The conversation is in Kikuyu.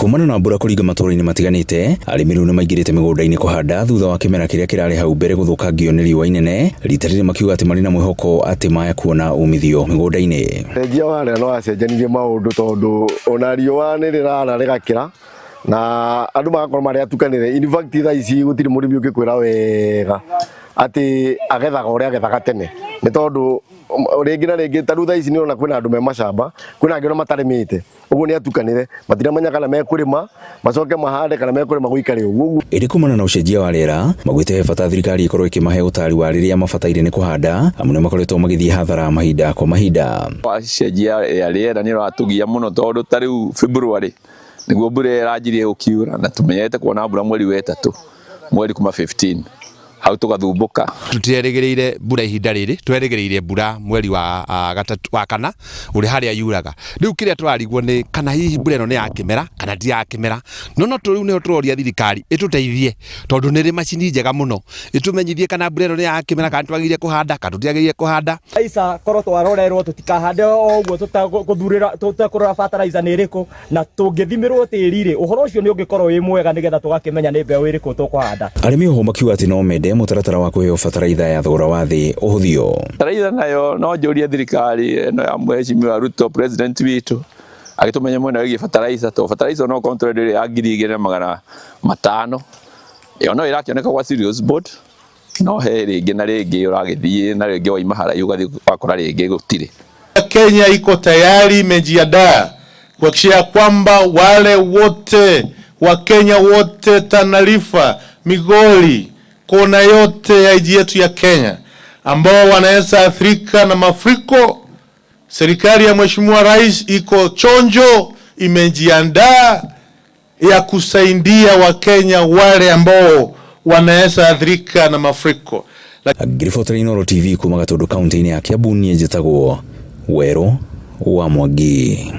Kumana na mbura kũringa matũũra-inĩ matiganĩte, arĩmi rĩu nĩmaingĩrĩte mĩgũnda-inĩ kũhanda thutha wa kĩmera kĩrĩa kĩrarĩ hau mbere gũthũkangio nĩ riũa inene, rita rĩrĩ makiuga atĩ marĩ na mwĩhoko atĩ maya kuona umithio mĩgũnda-inĩ. Thengia wa rĩera nĩwacenjanirie maũndũ tondũ ona riũa nĩ rĩrara rĩgakĩra na andũ magakorwo marĩ atukanĩre. In fact thaa ici gũtirĩ mũrĩmi ũngĩkwĩra wega atĩ agethaga ũrĩa agethaga tene nĩ tondũ rĩngĩ na rĩngĩ ta rĩu thaa ici nĩ ũrona kwĩna andũ me macamba, kwĩna angĩ ona matarĩmĩte. Ũguo nĩ atukanĩre matiramenya kana mekũrĩma macoke mahande kana mekũrĩma gũikare ũguo. Ĩndĩ kumana na ũcenjia wa rĩera, maugĩte he bata thirikari ĩkorwo ĩkĩmahe ũtaari wa rĩrĩa mabataire nĩ kũhanda amu nĩ makoretwo magĩthiĩ hathara mahinda kwa mahinda. Wacenjia ya rĩera nĩ ũratũgia mũno tondũ ta rĩu February nĩguo mbura ĩranjirie gũkiura na tũmenyerete kuona mbura mweri wa ĩtatũ mweri kuma 15 hau tũgathumbũka. Tũtirerĩgĩrĩire mbura ihinda rĩrĩ, tũrerĩgĩrĩire mbura mweri wa gatatũ, wa kana ũrĩa harĩa yuraga. Rĩu kĩrĩa tũrarigwo nĩ kana hihi mbura ĩno nĩ ya kĩmera kana ti ya kĩmera. No no rĩu nĩho tũroria thirikari ĩtũteithie tondũ nĩ ĩrĩ macini njega mũno, ĩtũmenyithie kana mbura ĩno nĩ ya kĩmera kana twagĩrĩire kũhanda kana tũtiagĩrĩire kũhanda. Fertilizer korwo twarorerwo tũtikahande o ũguo tũtegũthurĩra tũtekũrora fertilizer nĩ ĩrĩkũ na tũngĩthimĩrwo tĩri rĩ ũhoro ũcio nĩ ũngĩkorwo wĩ mwega nĩgetha tũgakĩmenya nĩ mbeũ ĩrĩkũ tũkũhanda. Arĩmi oho makiuga atĩ no mende mũtaratara wa kũheo bataraitha ya thogora wa thĩ ũhũthio. Bataraitha nayo no njũrie thirikari ĩno ya Mheshimiwa Ruto president witũ agĩtũmenye mwena wĩgiĩ bataraitha tondũ bataraitha no korwo tũrendia ĩrĩa ya 2500 ĩyo no ĩrakĩoneka gwa Cereals Board no he rĩngĩ na rĩngĩ ũragĩthiĩ na rĩngĩ waima haraihu ũgathiĩ ũgakora rĩngĩ gũtirĩ. Kenya iko tayari imejiandaa kuhakikisha kwamba wale wote Wakenya wote Tana River, Migori, kona yote ya nchi yetu ya Kenya ambao wanaweza athirika na mafuriko, serikali ya Mheshimiwa Rais iko chonjo, imejiandaa ya kusaidia Wakenya wale ambao wanaweza athirika na mafuriko. Ngĩribotera Inooro TV kuma Gatundu kaunti-inĩ ya Kiambu, niĩ njĩtagwo Werũ wa Mwangi.